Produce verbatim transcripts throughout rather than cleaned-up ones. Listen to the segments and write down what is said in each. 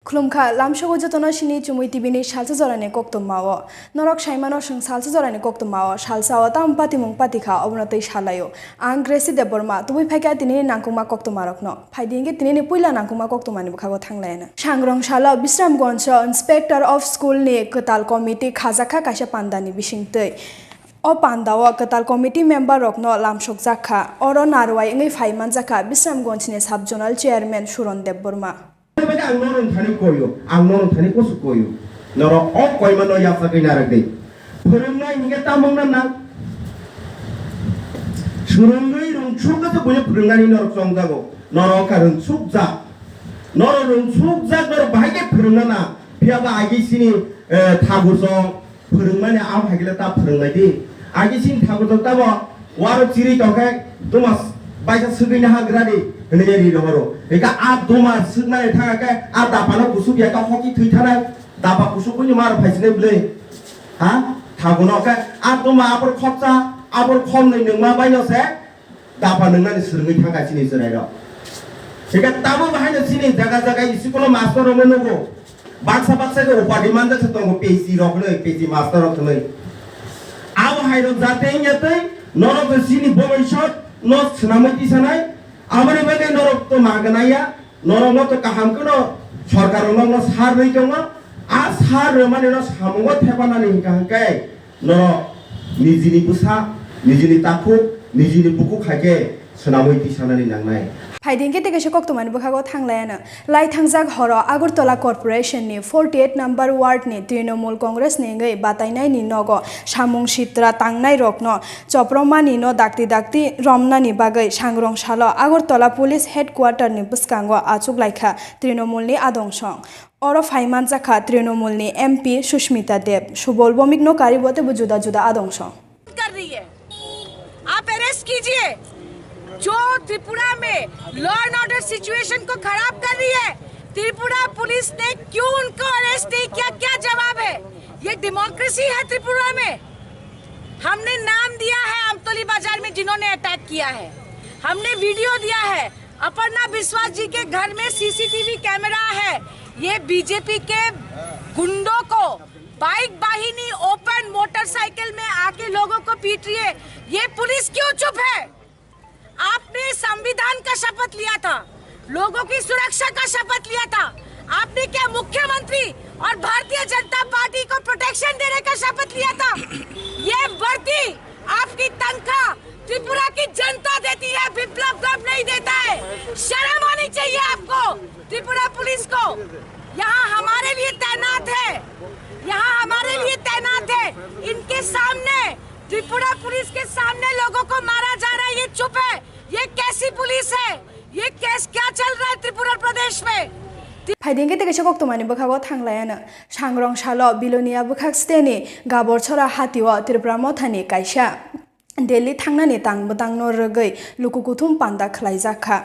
Khulumkha, lamsogo jotono sini Chumui T V ni salsa jorani koktwmao. Norok saimano chwng salsa jorani koktwmao, salsao tamo patimung patikha, obono twi salaio. Ang Gracie Debbarma, tubui phaikha tinini nangkukma koktwmarokno. Phaidi hinkhe tinini puila nangkukma koktwmani bwkhago thanglaina. Sangrong salo Bisramganjo Inspector of School ni kwtal committee khajakha kaisa pandani bisingtwi. O pandao kwtal committee member rokno lamsokjak kha. Oro narwai wngwi phai manjakha Bisramganj ni sub zonal chairman Suron Debbarma. Ang norok thani koyo, ang norok thani kusu koyo. Norok o koimano yapsagwi narwk di. Phwrwngnai hinkhe tamungno nang. Swrwngwi rwngsukgwi se buino phwrwngnani norok chongjago. Norok kha rwngsukjak. Norok rwngsukjak, norok bahai khe phwrwngna nang. Phiyaba agi sini, eh, thagur chong. Phwrwngmani abo hai khe ta phwrwngnai di. Agi sini thakur chong tamo waro chiri tongkhe duma baisa swgwini hagra di hwnwi ri rohoro. Eka a duma swknani thangkhe a dapano kusuk ya ka hoki thwi thanai. Dapa kusuk buini maro phaisinai bwlwi. Ha? Thaguno khe a duma abor khopsa, abor khomnwi nungma baino se dapa nungnani swrwngwi thangkha chini chwrairok. Hingkhe tamo bahaino chini jaga jaga school-o master rokno nugo. Baksa baksa khe upadi manjak se tongo, P G rok hwnwi, P G master rok hwnwi. Abo hairok jate wngya twi norok to chini bobisot no swnamwi tisanai. Aboni bagwi norok to ma gwnaya. Norokno to kaham kheno sorkar rokno sar rwi tongo. A sar rwmani no samungo thepanani hingka hingkhe norok nijini bwsa, nijini takhuk, nijini bukhuk hai khe swnamwi tisanani nangnai. Phaidi hinkhe tei kaisa koktwmani bwkhago thanglayano. Laithangjak horo Agartala Corporation ni forty eight number ward ni Trinamool Congress ni wngwi batainaini nogo samung sitra tangnai rokno chopromani no dakti dakti romnani bagwi sangrong salo Agartala Police Headquarter ni bwskango achuk laikha Trinamool ni adongchong. Oro phai manjakha Trinamool ni M P Sushmita Deb, Subol Bomik no karibo teibo juda juda adongchong. कर रही है, आप अरेस्ट कीजिए। जो त्रिपुरा में law and order situation को खराब कर रही है, त्रिपुरा पुलिस ने क्यों उनको अरेस्ट नहीं किया, क्या जवाब है? ये डेमोक्रेसी है त्रिपुरा में? हमने नाम दिया है आमतौली बाजार में जिन्होंने अटैक किया है, हमने वीडियो दिया है। अपर्णा विश्वास जी के घर में सीसीटीवी कैमरा है। ये बीजेपी के गुंडों को, बाइक वाहिनी ओपन मोटरसाइकिल में आके लोगों को पीट रही है। ये पुलिस क्यों चुप है? आपने संविधान का शपथ लिया था, लोगों की सुरक्षा का शपथ लिया था। आपने क्या मुख्यमंत्री और भारतीय जनता पार्टी को प्रोटेक्शन देने का शपथ लिया था? ये वर्दी, आपकी तनख्वाह त्रिपुरा की जनता देती है, विप्लव देब नहीं देता है। शर्म आनी चाहिए आपको, त्रिपुरा पुलिस को। यहाँ हमारे लिए तैनात है, यहाँ हमारे लिए तैनात है। इनके सामने, त्रिपुरा पुलिस के सामने लोगों को मारा जा रहा है, ये चुप है। ये कैसी पुलिस है? ये कैस-, क्या चल रहा है त्रिपुरा प्रदेश में? Phaidi hinkhe tei kaisa koktwmani bwkhago thanglayano. Sangrong salo Bilonia bwkhak steni Gaborchora hatio Tripura mothani kaisa Delhi thangnani tang bwtangno rwgwi luku kuthum panda khwlaijakha.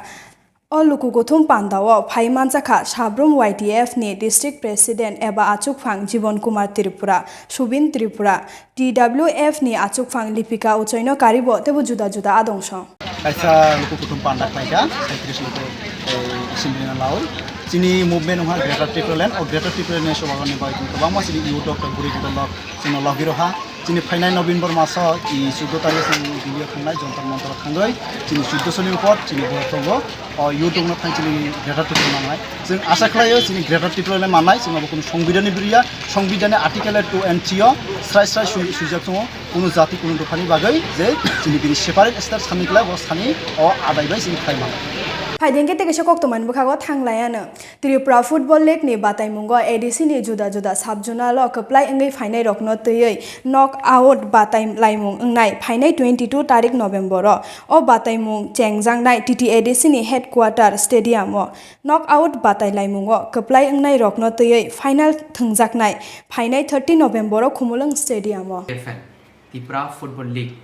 O luku kuthum pandao phai manjakha Sabrum Y T F ni District President eba achukphang Jibon Kumar Tripura, Subin Tripura, T W F ni achukphang Lipika Uchoino karibo teibo juda juda adongchong. Kaisa luku kuthum panda khlaikha, saitris luku, eh, assembly no lawi. Chini movement wngkha Greater Tipraland, o Greater Tipraland ni sobagani bai kwbangma chini youth rok tei bwrwi budol rok chwngno logi rwkha. Chini phainai November maso, i, chuddo tarikh chwng Delhi o thangnai, Jantar Mantar o thangwi, chini chuddo soni upor chini borok tongo. O youth rokno thang chini Greater Tipraland nangnai. Chwng asa khlaio chini Greater Tipraland mannai, chwng abo kunu songbidhan ni bwrwi ya, songbidhan ni article two and three o srai srai swi-, swijak tongo, kunu jati kunu dophani bagwi je chini bini separate state sani khlai bo sani o adai bai chini khlai mano. Phaidi hinkhe tei kaisa koktwmani bwkhago thanglayano. Tripura Football League ni bataimungo A D C ni juda juda sub-zonal o kwplai wngwi phainai rokno twiwi knock out batai laimung wngnai phainai twenty two tarik November o. O bataimung chengjaknai T T A D C ni headquarter stadium o. Knock out batai laimungo kwplai wngnai rokno twiwi final thwngjaknai phainai thirty November o Khumulwng stadium o. F L, Tripura Football League,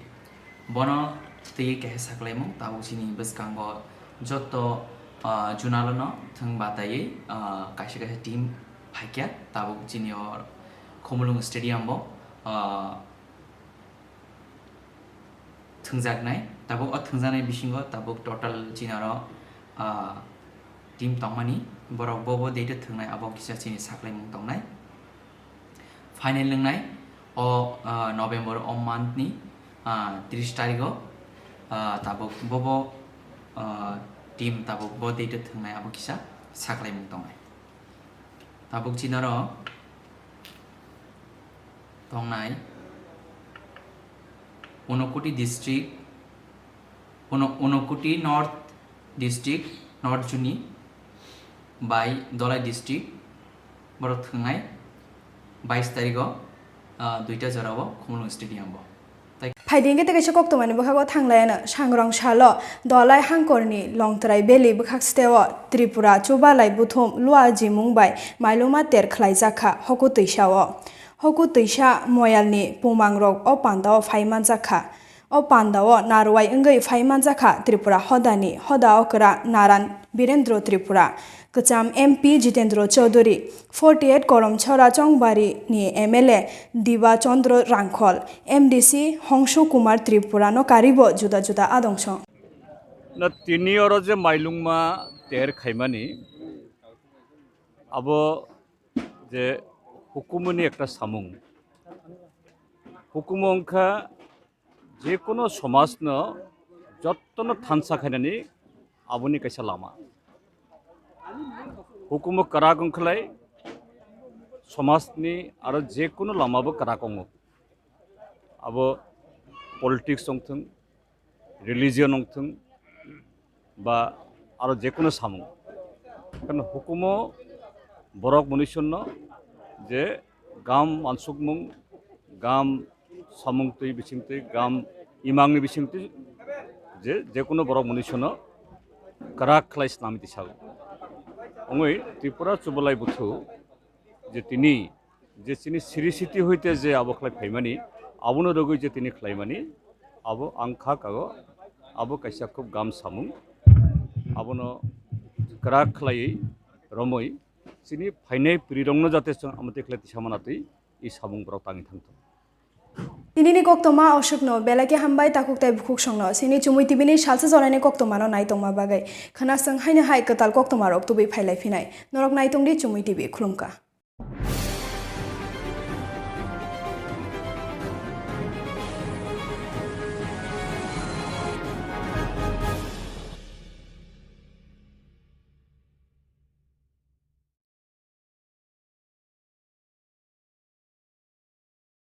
bono twiwi kaisa saklaimung tabuk chini bwskango joto, ah, zonal no thwng bataiwi, ah, kaisa kaisa team phaikya tabuk chini o Khumulwng stadium o, ah, thwngjaknai. Tabuk o thwngjaknai bisingo tabuk total chini oro, ah, team tongmani, borok bo bo date o thwngnai, abo kisa chini saklaimung tongnai. Final wngnai o, ah, November o month ni, ah, tris tarikh o, ah, tabuk bo bo, ah, team tabuk bo date o thwngnai, abo kisa saklaimung tongnai. Tabuk chini oro tongnai Unakoti district, Uno-, Unakoti North district, North Juni bai Dholai district, borok thwngnai bais tarikh o, ah, duita jora o Khumulwng stadium o. Phaidi hwnkhe tei kaisa koktwmani bwkhago thanglaiano, sangrong salo Dholai hangkorni Longtrai Valley bwkhak steo Tripura chubalai buthum Luajimung bai mailuma ter khlaijak kha Hoku twisao. Hoku twisa moyalni pumangrok o pandao phai manjak kha. O pandao narwai wngwi phai manjak kha Tripura hodani hoda okra Naran Birendra Tripura, kwcham M P Jitendra Chaudhary, forty eight Kolomchora Chongbari ni M L A Diba Chandra Rangkhol, M D C Hongshu Kumar Tripura no karibo juda juda adongso. Na tini oro je mailungma ter khaimani, abo je hukumuni ekta samung. Hukumu wngkha je kono somajno jottono thansa khainani aboni kaisa lama. Hukumu kwrak wngkhlai somajni aro je kono lama bo kwrak wngo. Abo politics wngthwng, religion wngthwng, ba aro je kono samung. Karon hukumu borok munisonno je gam wansukmung, gam samung twi bising twi, gam imangni bising twi je, je kono borok munisonno kwrak khlai swnamwi tisago. Wngwi Tripura chubalai buthu je tini je chini siri siti hoite je abo khlai phaimani, abono rwgwi je tini khlaimani, abo ang kha kago, abo kaisa khub gam samung. Abono kwrak khlaiwi romwi chini phainai pirirokno jate chwng amotwi khlai tisa mana twi i samung borok tangwi thangthung. Tinini koktoma oswkno belai khe hambai takhuk tei bukhuk songno chini Chumui T V ni salsa jorani koktoma no nai tongma bagwi. Khwna chwng haino hai kwtal koktoma rok tubui phailai phinai. Norok nai tongdi Chumui T V, khulumkha.